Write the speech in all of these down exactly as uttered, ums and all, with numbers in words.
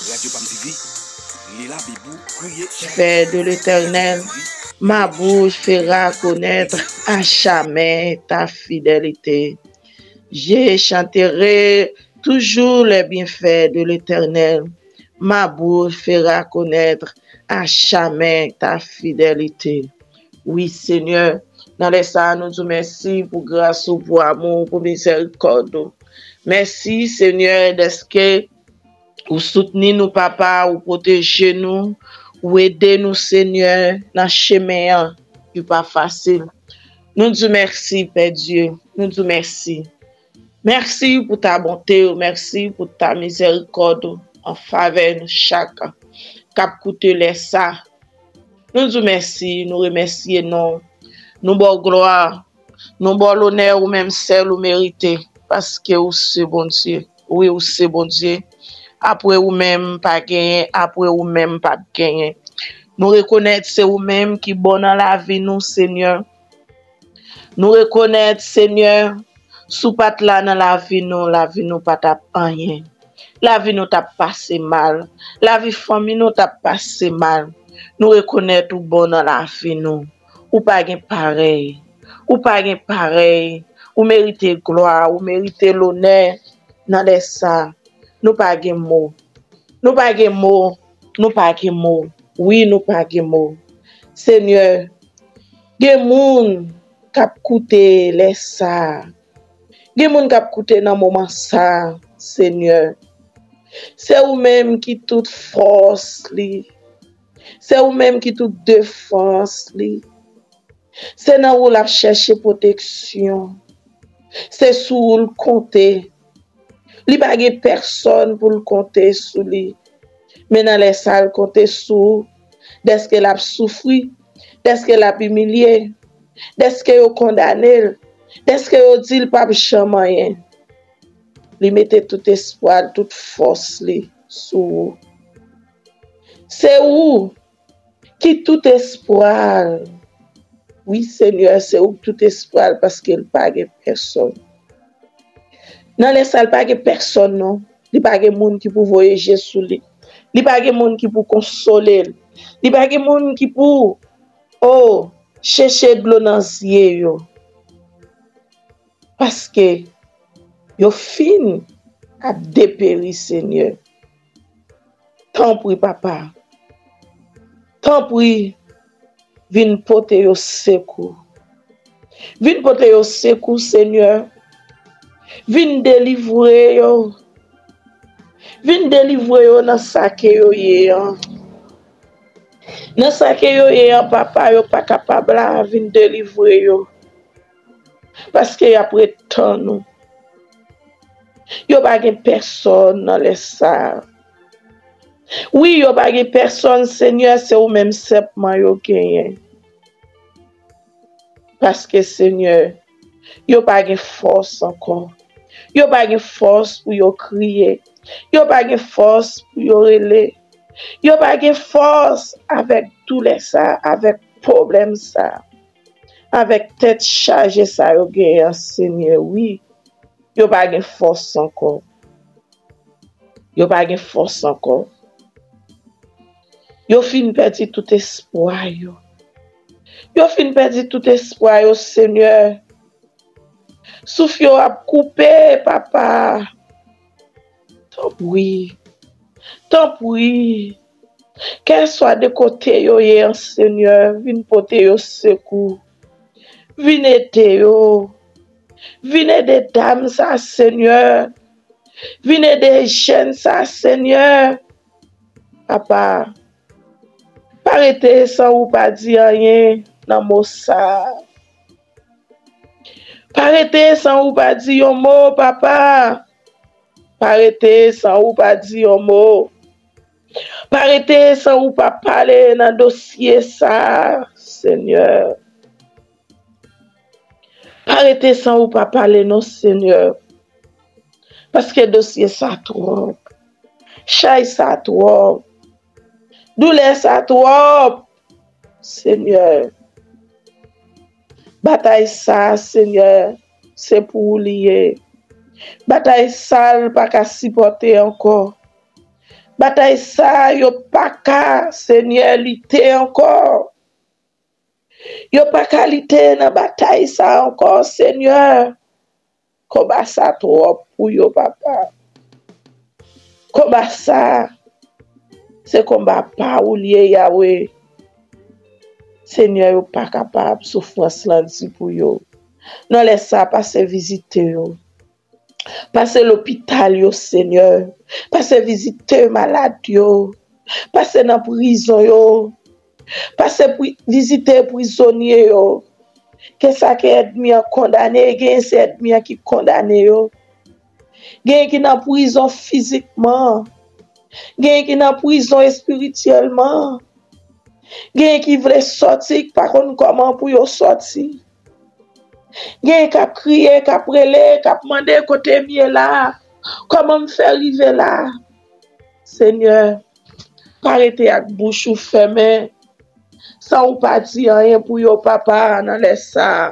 Radyo Pam T V, li la Bib ou, priye chak Bienfaits de l'Éternel, ma bouche fera connaître à jamais ta fidélité. Je chanterai toujours les bienfaits de l'Éternel. Ma bouche fera connaître à jamais ta fidélité. Wi, Senyè, nan lè sa a, nou di w mèsi pou gras ou, pou amou ou, pou mizèrikòd ou. Mèsi, Senyè, dèske ou soutni nou, Papa, ou pwoteje nou, ou ede nou, Senyè, nan chemen an ki pa fasil. Nou di w mèsi, Pè Dye, nou di w mèsi. Mèsi pou ta bonte ou, mèsi pou ta mizèrikòd ou an favè nou chak k ap koute lè sa. Nou di w mèsi, nou remèsye non w. Nou ba w glwa, nou ba w lonè, ou menm sèl ou merite, paske ou se Bondye. Wi, ou se Bondye. Apre ou menm pa genyen, apre ou menm p ap genyen. Nou rekonèt se ou menm ki bon nan lavi nou, Senyè. Nou rekonèt, Senyè, si w pa t la nan lavi nou, lavi nou pa t ap anyen. Lavi nou t ap pase mal. Lavi fanmi nou t ap pase mal. Nou rekonèt ou bon nan lavi nou. Ou pa gen parèy. Ou pa gen parèy. Ou merite glwa, ou merite lonè nan lè sa. Nou pa gen mo. Nou pa gen mo. Nou pa gen mo. Wi, nou pa gen mo. Senyè, gen moun k ap koute lè sa. Gen moun k ap koute nan moman sa, Senyè. Se ou menm ki tout fòs li. Se ou menm ki tout defans li. Se nan ou l ap chèche pwoteksyon. Se sou ou l konte. Li pa gen pèsòn pou l konte sou li. Men nan lè sa a, l konte sou ou, dèske l ap soufri, dèske l ap imilye, dèske yo kondane l, dèske yo di l p ap janm anyen. Li mete tout espwa l, tout fòs li sou ou. Se ou ki tout espwa l. Wi, Senyè, se ou ki tout espwa l, paske l pa gen pèsòn. Nan lè sa, l pa gen pèsòn, non. Li pa gen moun ki pou voye je sou li. Li pa gen moun ki pou konsole l. Li pa gen moun ki pou, o, chèche dlo nan zye yo. Paske yo fin ap deperi, Senyè. Tanpri, Papa. Tanpri, vin pote yo sekou. Vin pote yo sekou, Senyè. Vin delivre yo. Vin delivre yo nan sa ke yo ye an. Nan sa ke yo ye an, Papa, yo pa kapab la, vin delivre yo. Paske y ap ret tann ou. Yo pa gen pèsòn nan lè sa a. Wi, yo pa gen pèsòn, Senyè, se ou menm senpman yo genyen. Paske, Senyè, yo pa gen fòs ankò. Yo pa gen fòs pou yo kriye. Yo pa gen fòs pou yo rele. Yo pa gen fòs avèk doulè sa, avèk pwoblèm sa, avèk tèt chaje sa yo genyen an, Senyè, wi. Yo pa gen fòs ankò. Yo pa gen fòs ankò. Yo fin pèdi tout espwa yo. Yo fin pèdi tout espwa yo, Senyè. Souf yo ap koupe, Papa. Tanpri. Tanpri. Kèlswa de kote yo ye an, Senyè, vin pote yo sekou. Vin ede yo. Vin ede dam sa, Senyè. Vin ede jèn sa, Senyè. Papa, pa rete san ou pa di anyen nan mo sa. Pa rete san ou pa di yon mo, Papa. Pa rete san ou pa di yon mo. Pa rete san ou pa pale nan dosye sa, Senyè. Pa rete san ou pa pale non, Senyè. Paske dosye sa twòp. Chay sa twòp. Doulè sa twòp. Senyè. Batay sa, Senyè, se pou ou li ye. Batay sa l pa ka sipòte ankò. Batay sa a, yo pa ka, Senyè, lite ankò. Yo pa ka lite nan batay sa a ankò, Senyè. Konba sa twòp pou yo, papa. Konba sa, se konba pa ou l ye, Yawe. Senyè, yo pa kapab, soufrans lan di pou yo. Nan lè sa, pase vizite yo. Pase lopital yo, Senyè. Pase vizite malad yo. Pase nan prizon yo. Pase pri, vizite prizonye yo. Ke sa ke ènmi an kondane, genyen se ènmi an ki kondane yo. Genyen ki nan prizon fizikman. Genyen ki nan prizon espirityèlman. Genyen ki vle sòti, ki pa konn kòman pou yo sòti. Genyen k ap kriye, k ap rele, k ap mande kote m ye la, kòman m fè rive la. Senyè, pa rete ak bouch ou fèmen, san ou pa di anyen pou yo, papa, nan lè sa a.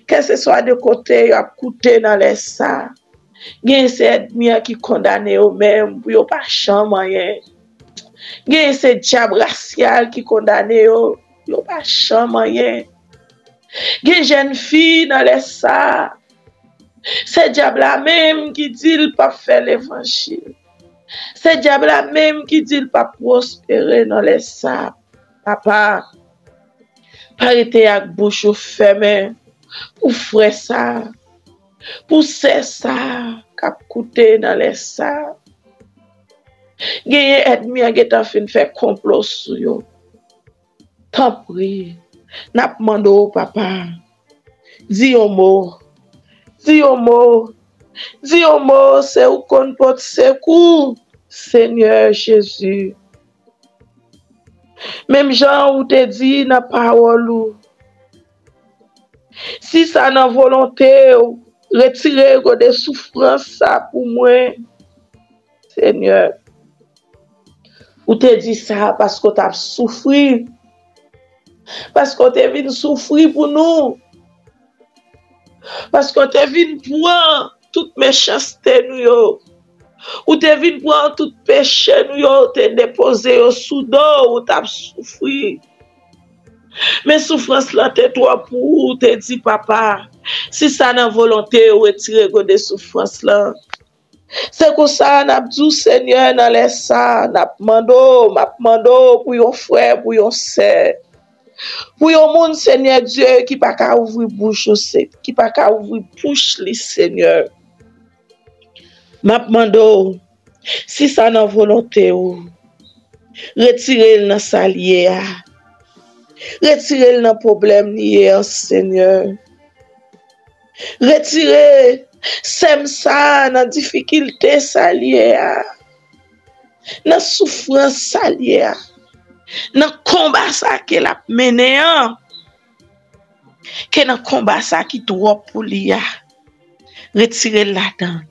Kèlkeswa de kote y ap koute nan lè sa a. Genyen se ènmi an ki kondane yo menm pou yo pa janm anyen. Genyen se dyab rasyal ki kondane yo, yo pa janm anyen. Gen jèn fi nan lè sa a, se dyab la menm ki di l p ap fè levanjil. Se dyab la menm ki di l p ap pwospere nan lè sa a. Papa, pa rete ak bouch ou fèmen pou frè sa a, pou sè sa a k ap koute nan lè sa a. Genyen ènmi an gentan fin fè konplo sou yo. Tanpri, n ap mande w, papa, di yon mo. Di yon mo. Di yon mo, se ou konn pot sekou, Senyè Jezi. Menm jan ou te di nan pawòl ou, si sa nan volonte w, retire gode soufrans sa pou mwen, Senyè. Ou te di sa paske w t ap soufri. Paske w te vin soufri pou nou. Paske w te vin pran tout mechanste nou yo. Ou te vin pran tout peche nou yo, ou te depoze yo sou do w, ou t ap soufri. Men soufrans lan te twòp pou ou, ou te di, Papa, si sa nan volonte w, retire gode soufrans lan. Se konsa n ap di w, Senyè, nan lè sa a, n ap mande w, m ap mande w pou yon frè, pou yon sè, pou yon moun, Senyè Dye, ki pa ka ouvri bouch ou, se, ki pa ka ouvri bouch li, Senyè. M ap mande w, si sa nan volonte w, retire l nan sa l ye a. Retire l nan pwoblèm li ye an, Senyè. Retire sè m sa a nan difikilte sa l ye a, nan soufrans sa l ye a, nan konba sa ke l ap mennen an, ke nan konba sa ki twòp pou li a. Retire l ladan l.